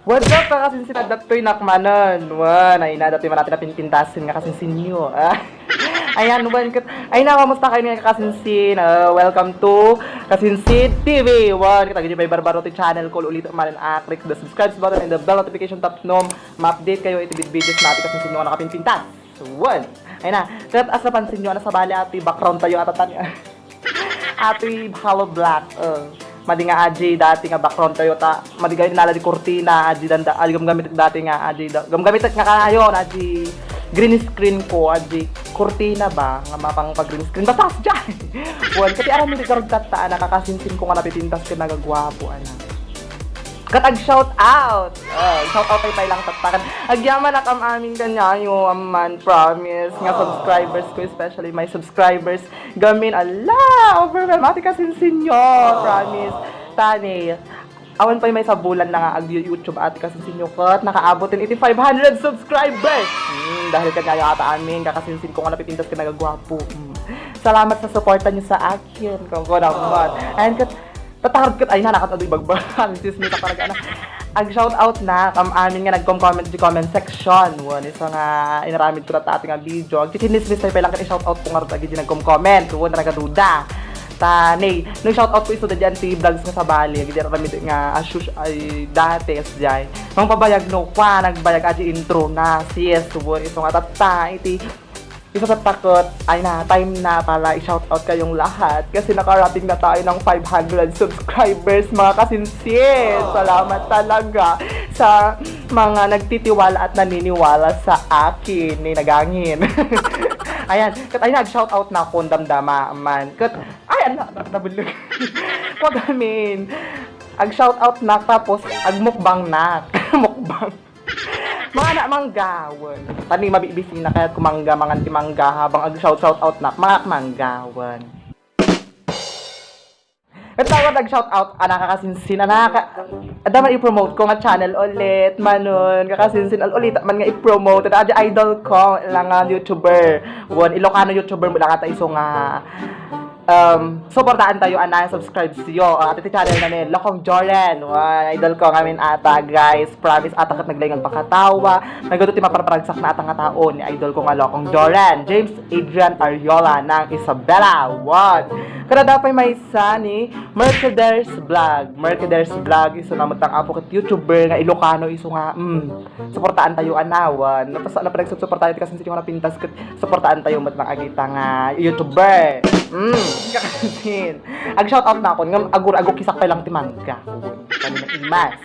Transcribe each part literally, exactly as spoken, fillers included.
What's up, kakasinsin? Adda toy nakmanen. Wen, ay na, datoy man natin napinpintasin nga kasinsinyo. Ah. Ayan, wen, ket, ay na, kamusta kayo nga kakasinsin? Ah, welcome to Kasinsin T V. Wen, ket agidi pay barbaro ti channel ko, ulit man, ah, click the subscribe button and the bell notification tapno ma-update kayo iti videos natin kasinsinyo nga nakapinpintas. Wen, ay na, ket as napansin nyo, ano, sabali ati background tayo, atatan. Atoy hollow block. Uh, madi nga aji dati nga background tayo ta madi nga inala di kurtina, aji danda, aji gamgamit dati nga aji da, gamgamit nga kanayon, aji green screen ko, aji kurtina ba nga mapang pag green screen. Basta asya. Wen, kasi aram mi di karugtat ta, anak, kakasinsin ko nga napipintas ken nagagwapo, anak. Ket ag shout out. Uh, shout out ay pay lang tattakan. Agyaman ak am-amin kanyayo, amman, promise, nga subscribers ko, especially my subscribers gamin, ala, overwhelm. Ati kasinsinyo, promise. Tani, awan pay maysa bulan na nga ag-YouTube ati kasinsinyo ket nakaabot din iti five hundred subscribers. Hmm, dahil kanyayo ata amin, kakasinsin ko nga napipintas ken nagagwapo. Hmm. Salamat sa suporta niyo sa akin. Kung ko naman. Ayan ket, tatarod ket ay na, nakat adu ibagbaga. Chismis talaga na. Ag shout out na kam amin nga nagkom-comment di comment section. Wen, isu nga inaramid ko ta ati nga video. Agchichinismis tayo pay lang ket i-shout out ko ngarud dagiti nagkom-comment. Wen, nagaduda. Ta, ne, no shout out ko isu dagiti anti vlogs nga sabali, agidi aramid nga as usual, ay, dati, kasjay. Nung pabayag no, kwa, nagbayag aji intro na, sis, wen, isu nga tatta, iti, isu tatta ket, ay na, time na para i-shout out kayong lahat kasi nakarating na tayo ng five hundred subscribers, mga kasinsin. Salamat talaga sa mga nagtitiwala at naniniwala sa akin, ni nagangin. Ayan, ket ay na, ag-shout out na akon damdama man. Ket, ay, ala, na-, nabulog. Wag amin. Ag-shout out na, tapos agmukbang na. Mukbang. Mga anak manggawen. Tani mabibisi na kaya kumangga, mangan ti mangga habang ag-shout, shout out na, mga manggawen. Ket tawad ag shout out, anak, kakasinsin, anak. Adda man i-promote ko nga channel ulit, manon, kakasinsin, al-, ulit man nga i-promote. Ita, adi idol ko, lang nga YouTuber. Wen, Ilocano YouTuber mo lang ata isu nga, um, suportaan tayo, anak, subscribe siyo. Ah, ati ti channel na ni Lokong Joren. Wen, idol ko ngamin ata, guys. Promise, ata ket naglaing agpakatawa. Nagadu ti maparparagsak na ata nga tao ni idol ko nga Lokong Joren. James Adrian Ariola ng Isabela. Wen. Kada dapat may isa ni Mercader's Vlog. Mercader's Vlog, isu na met ang apo ket YouTuber nga Ilocano, isu nga, mm, suportaan tayo, anawan. Napasa-, napanagsusuportayo ti kasinsin nga napintas ket suportaan tayo met lang agita nga YouTuber. Mm, kakasinsin. Ag shout out na ako, ngem agur-, agukisak pay lang ti mangga. Kami na imas.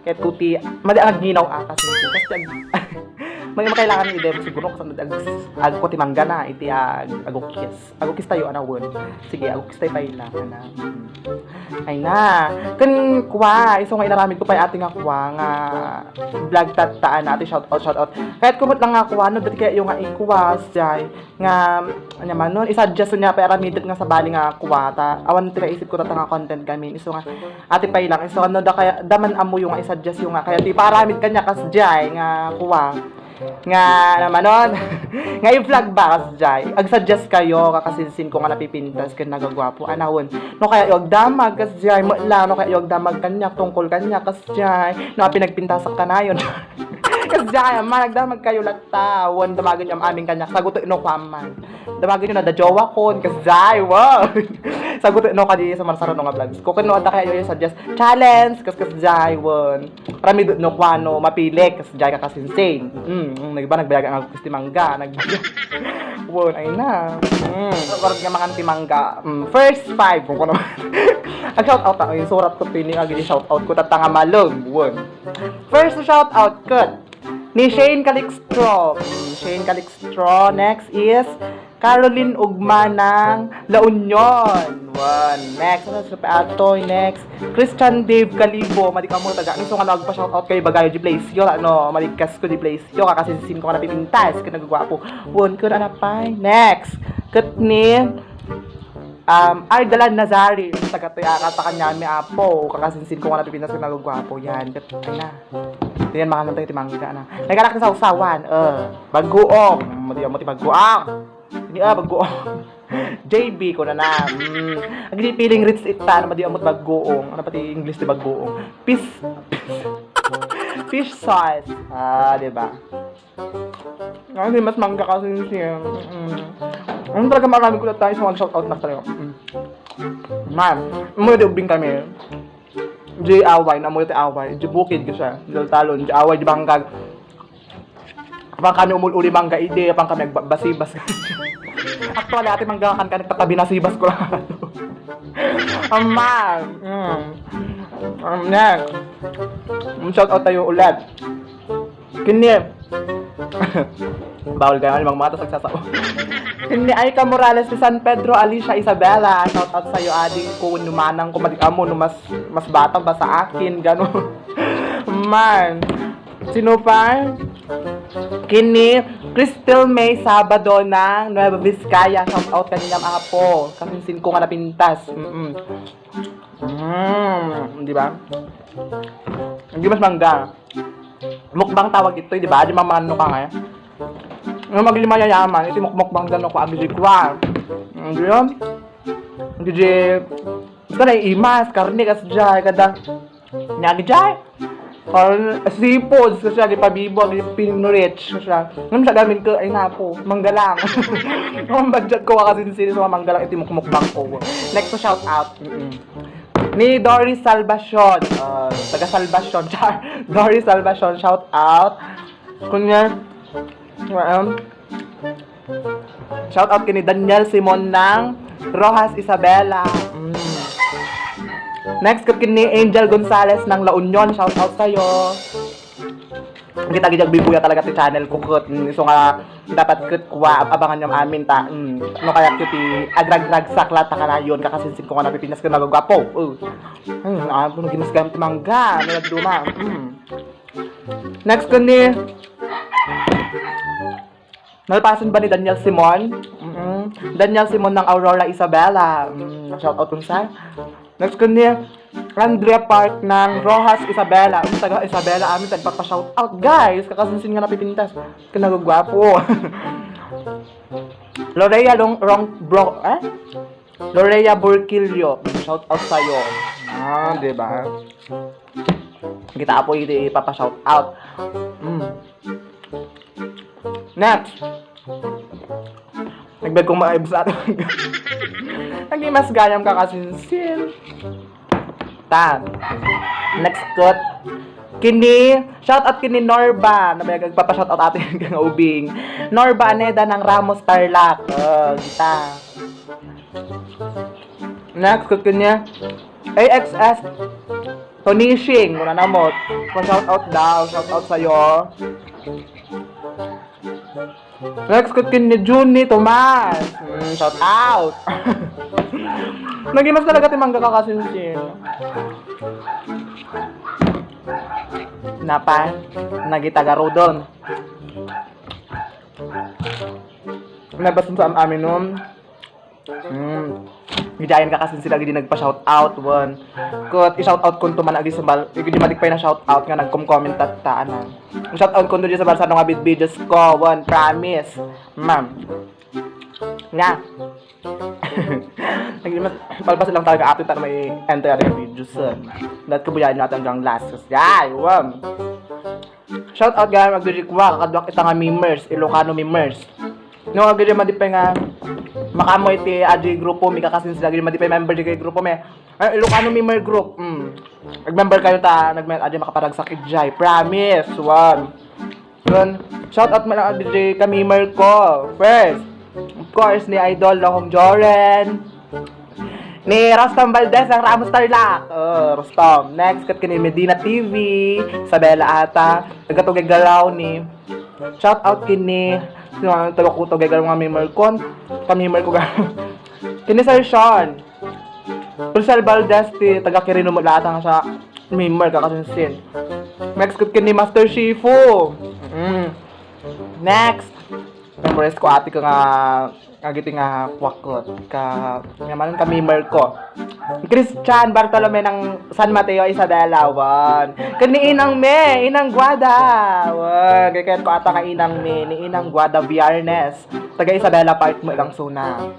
Kaya tuti, madi ang agginaw atas nito. Kasi ag-, may makailangan ni Idem siguro kasi ag-, agko ti mangga na, iti ag-, agukis. Agukis tayo, ana, wen. Sige, agukis tayo pa ila, ana. Ay na. Kun kwa, isu nga inaramid ko pa ati nga kwa nga vlog tatta, ana, ati shout out, shout out. Kahit kumot lang nga kwa, no, dati kaya yung nga ikwa, siyay. Nga, anya man, no, i-suggest niya pa aramidit nga sabali nga kwa, ta, awan ti naisip ko tatta nga content kami. Isu nga, ati pay lang, isu nga, no, da kaya, da man amuyo nga i-suggest yung nga, kaya ti paaramid kanya kas jay nga kwa. Nga, naman nun, nga i-vlog ba, kasjay? Ag-suggest kayo, kakasinsin ko nga napipintas ken nagagwapo. Anawon, no kaya yo agdamag, kasjay, met lang, no kaya yo agdamag kaniak, tungkol kaniak, kasjay, no, apinagpintasak kanayon. Kasjay, ama, nagdamag kayo latta. Wen, damagen yo am-amin kaniak, saguto no kwaman. Damagen yo na da jowa kon, kasjay, wow. Saguto no kadi sa Marsarano nga vlogs ko. Ken no, adda kaya yo suggest challenge, kas, kasjay, wen. Ramidut no kuano, mapili, kasjay, kakasinsin. Mm, mm, nagba, nagbayag ang agukis ti mangga, nagbayag. Wen, ay na. Mm, warag nga mangan ti mangga. Mm, first five, kung kuno. Ag shout out ako, yung surat ko, pini, agi shout out ko, tatta nga malem. Wen. First shout out, ket ni Shane Calixtro. Mm, Shane Calixtro. Next is Caroline Ugma ng La Union. One. Next, ano, sa Atoy. Next, Christian Dave Calibo. Madi ka mo, taga. Isu nga nagpa-shoutout kayo, bagayo di place yo, ano, malikas ko di place yo, kakasinsin ko nga napipintas, ka nagagwapo. One, kun ano pa. Next, ket ni, um, Ardalan Nazari. Taga Toyaka, ta kanyami apo, kakasinsin ko nga napipintas, ka nagagwapo. Yan, ket, ay na. Yan, mahanan tayo ti mangga na. Nagkanak na sausawan, eh, bagoong. Madi mo ti bagoong. Ini, ah, bagoong. J B ko na na. Mm. Agdi feeling rich ita, ano, madi amot bagoong. Ano pati English ti bagoong? Peace. Peace. Fish sauce. Ah, di ba? Kasi mas mangga kasi siya. Mm-mm. Ano talaga maraming kulat tayo sa mag-shout out na tayo. Mm. Man, umuwi di ubing kami. Di away, na umuwi di away. Di bukid kasi. Di talon, di away, di bangkag. Apang kami umul-uli mangga idi, apang kami agbasibas. Actually, ati mangga kan ka nagtatabi na sibas ko lang. Aman. Mm. Um, next. Um, shout out tayo ulit. Kini. Bawal ka naman, mga matas nagsasao. Kini Aika Morales de San Pedro, Alicia Isabela. Shout out sa'yo, adi ko, wenno manang ko, madik amo, no mas, mas bata ba sa akin, gano. Man. Sino pa? Kini Crystal May Sabado ng Nueva Vizcaya. Shout out kanina, apo. Kasinsin ko nga napintas. Mm-mm. Mm, di ba? Hindi mas mangga. Mukbang tawag ito, di ba? Di mamano ka nga. Yung maging mayayaman, iti mukmukbang gano ko, agijikwa. Hindi yun? Agiji, basta na imas, karne, kas dyan, kada, nyagi dyan. Or seafoods, kasi agi pabibo, agi pinrich, kasi, ngam sa gamin ko, ay napo, mangga lang. Ang budget ko, kasi sino sa mangga lang, iti mukmukbang ko. Next to shout out. Mm-mm. Ni Doris Salvacion. Ah, taga Salvacion. Char. Doris Salvacion, shout out. Kunya, um, shout out kini Daniel Simon ng Rojas Isabela. Mm. Next, ket kini Angel Gonzalez ng La Union. Shout out sa'yo. Kita gid agbibuya talaga ti channel ko, ket, mm, isu nga dapat ket kua, ab-, abangan niyo amin ta, mm, no kaya ti agragragsak la ta kanayon, kakasinsin ko nga napipinas ket nagagwapo. Oh. Hmm, ah, puno ginisgam ti mangga, ano, duma. Mm. Next ko ni, nalpasan ba ni Daniel Simon? Mm. Daniel Simon ng Aurora Isabela. Mm, shout out unsa? Next ko ni Andrea Park ng Rojas Isabela. Ang taga Isabela, amin, tagpapa-shout out, guys. Kakasinsin nga napipintas. Kinagugwapo. Lorea Long, Rong, Bro, eh? Lorea Burquillo. Shout out sa'yo. Ah, di ba? Kita po iti ipapa-shout out. Mm. Next. Nagbag kong maayos ato. Naging mas gayam ka kasinsin. Ta. Next ket. Kini, shout out kini Norba. Nabayag agpapa-shout out atin kang ubing. Norba Aneda ng Ramos Tarlac. Oh, kita. Next ket kini A X S Tonishing. Muna na mo. Pa-shout out daw. Shout out sa'yo. Next ket ken ni Junie Tomas. Mm, shout out. Naging mas talaga ti mangga kakasinsin. Napa, nagitagarudon. Nabas sa am-aminon. Hmm. Gidiayen ka kasi sila gidi nagpa-shout out, wen. Ket i-shout out kunto man agi sumbal, igi madi pay na-shout out nga nagkom-comment tatta, ana. I-shout out kunto di sa balsano nga bid-, videos ko, wen, promise. Ma'am. Nga. Nagdi mas palpas lang talaga ato ta may enter ang videos, eh. Dat ko buyain natin hanggang last. Kasi, ay, wen. Shout out gayam agdiri kua, kakaduak ita nga memers, Ilocano memers. No, agdiri madipay nga makaammo iti adi grupo mi, kakasin sila agdiri madipay member di grupo mi. Ay, Ilocano member group. Mm. Nag-member kayo ta, nag-, adi makaparagsak ijay. Promise, wen. Wen, shout out man agdiri ka member ko. First, of course, ni Idol Lohong Joren. Ni Rostom Valdez ng Ramos Tarlac. Oh, Rostom. Next, ket kini Medina T V. Isabela ata. Taga Tuguegarao ni. Shout out kini. Sino ang taga ko Tuguegarao nga member kon? Ka member ko ga. Kini Sir Sean. Rosel Valdez ti taga Quirino mo lahat ang sa member kakasinsin. Next, ket kini Master Shifu. Mm. Next. Memorize ko ati ka nga, nga giti nga kwakot. Ka, nga manen ka member ko. Christian Bartolome ng San Mateo, Isabela, wen. Ken ni Inang Me, Inang Guada. Wen, kaya ko ata nga Inang Me, ni Inang Guada Viernes. Taga Isabela Park mo igang suna.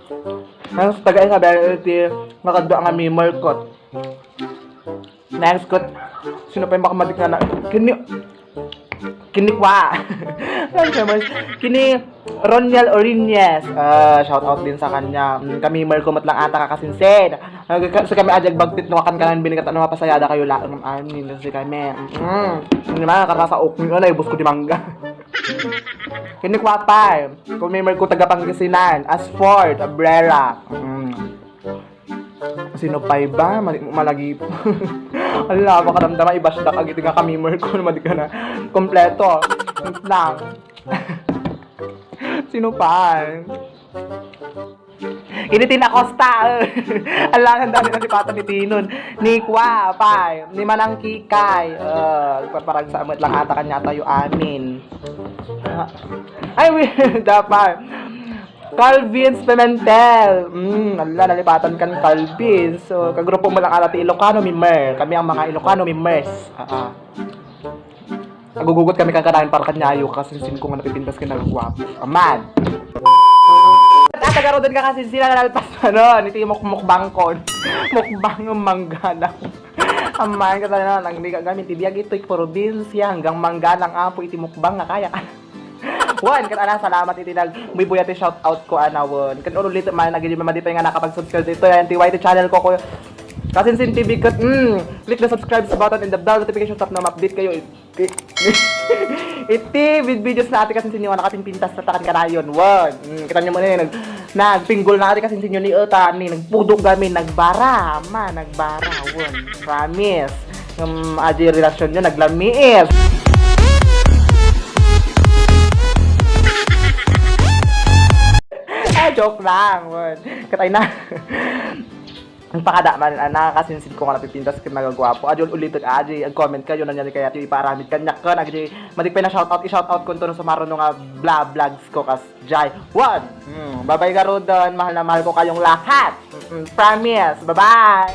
Ang taga Isabela iti makadua nga member ko. Next ko, sino pa yung makamadik nga na, kini, Kini kwa. Kini Roniel Orines. Ah, shout out din sa kanya. Mm, kami Marco met lang ata kakasinsin. Ah, kasi kami ajag bagtit no kan kanan binigat ano mapasayada kayo laeng amin kasi kami. Mm. Hindi man karasa ok ni ano ibus ko di mangga. Kini kwa pa. Kung may Marco taga Pangasinan, Asford, Abrera. Mm. Sino pa iba? Mali-, malagi po. Ala, makaramdama, i-bash da ka, giti nga kami, Marco, madi ka na. Kompleto. Lang. Sino pa? Kini Tin Acosta. Ala, ang dami na ni Pata ni Tinon. Ni Kwa, pa. Ni Manang Kikay. Uh, parang sa amat lang ata kanya tayo amin. Ah. Ay, wait. Dapat. Calvin's Pimentel. Mm, ala, nalipatan kan Calvin. So, kagrupo mo lang ala ti Ilocano Mimer. Kami ang mga Ilocano Mimers. Ah, ah. Nagugugot kami kaganayan para kanyayo kasi sin ko nga napipintas ka nagwapo. Aman. At agarodan ka kasi sila nalpas ano, ni Timo mukbang kon. Mukbang ng mangga lang. Aman, kata na, nang liga kami, ti biag ito'y probinsya, hanggang mangga lang apo, iti mukbang nga kaya ka. Wan, ket ana, salamat iti nagbuybuyat ti shout out ko, ana, wan. Ket ulit man, nagidi madipay nga nakapag-subscribe dito, yan, T Y T channel ko, ko. Kasinsin T V ket, mm, click the subscribe button and the bell notification tapno ma-update kayo. Iti, iti vid-, videos na ati kasinsin nga nakapimpintas na takan kanayon, wan. Mm, kita nyo mo na yun, nag-, nagpinggol na ati kasinsin ni Eta, ni, nagpudok kami, nagbara, ma, nagbara, wan. Promise. Um, adi relasyon nyo, naglamiis. Ah, joke lang, wan. Katay na. Ang pakada man, ah, nakakasinsin ko nga napipintas ket nagagwapo. Adi ulitek, adi, ag-comment kayo, nangyari kaya ti ipaaramid kanyak ken, adi, madik pa na shout out, i-shout out ko to no sumaro no nga bla-, vlogs ko kas Jai. One! Hmm, bye-bye garudon, mahal na mahal ko kayong lahat. Mm, promise. Bye-bye!